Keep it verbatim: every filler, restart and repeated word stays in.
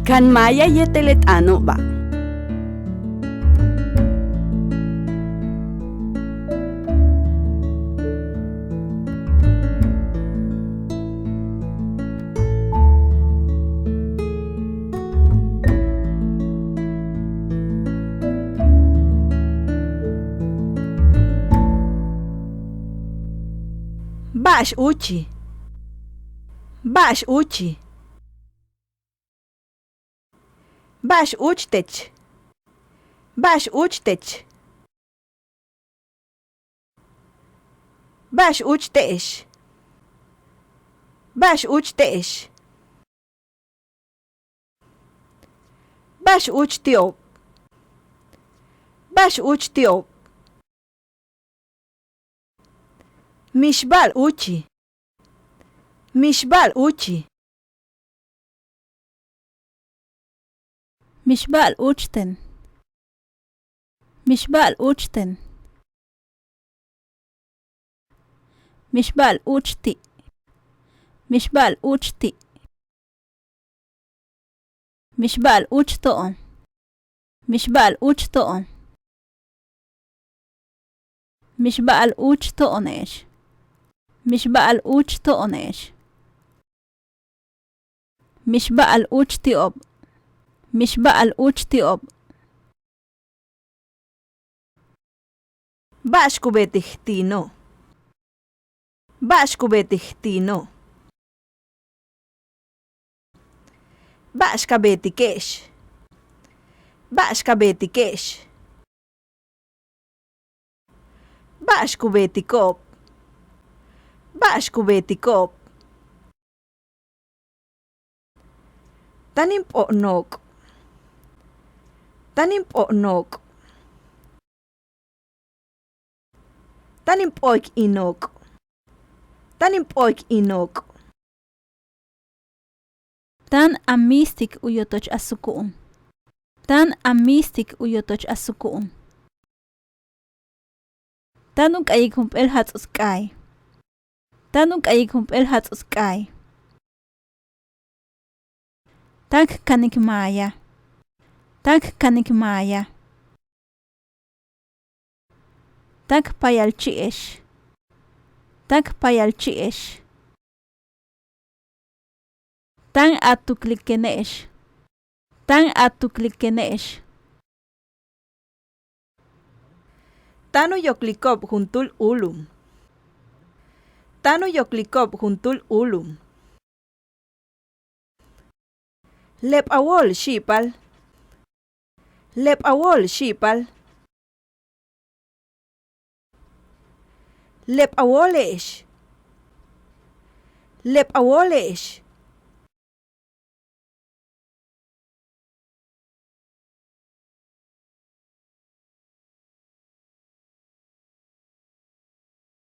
Kan maaya yéetel le t'aano'oba'. Ba'ax úuchi'. Ba'ax úuchi'. Ba'ax úuch tech. Ba'ax úuch tech. Ba'ax úuch te'ex. Ba'ax úuch te'ex. Ba'ax úuch ti'ob. Ba'ax úuch ti'ob. Mixba'al úuchi'. Mixba'al úuchi'. Mixba'al úuch ten. Mixba'al úuch ten. Mixba'al úuch ti'. Mixba'al úuch ti'. Mixba'al úuch to'on. Mixba'al úuch to'on. Mixba'al úuch to'one'ex. Mixba'al úuch to'one'ex. Mixba'al úuch ti'ob. Mixba'al úuch ti'ob. Ba'ax ku beetik ti'ino'. Ba'ax ku beetik ti'ino'. Ba'ax ka beetike'ex. Ba'ax ka beetike'ex. Ba'ax ku beetiko'ob. Ba'ax ku beetiko'ob. Táan in p'o'oj nook'. Táan in p'o'oj nook'. Táan in p'o'ik in nook'. Táan in p'o'ik in nook'. Táan a míistik u yotoch a suku'un. Táan a míistik u yotoch a suku'un. Táan u k'ayik jump'éel jats'uts k'aay. Táan u k'ayik jump'éel jats'uts k'aay. Táan k kanik maaya. Táan k kanik maaya. Táan k payalchi'ex. Táan k payalchi'ex. Táan a tuklikene'ex. Táan a tuklikene'ex. Táan u yokliko'ob juntúul úulum. Táan u yokliko'ob juntúul úulum. Leb a wóol xi'ipal. Leb a wóol xi'ipal. Leb a wóole'ex. Leb a wóole'ex.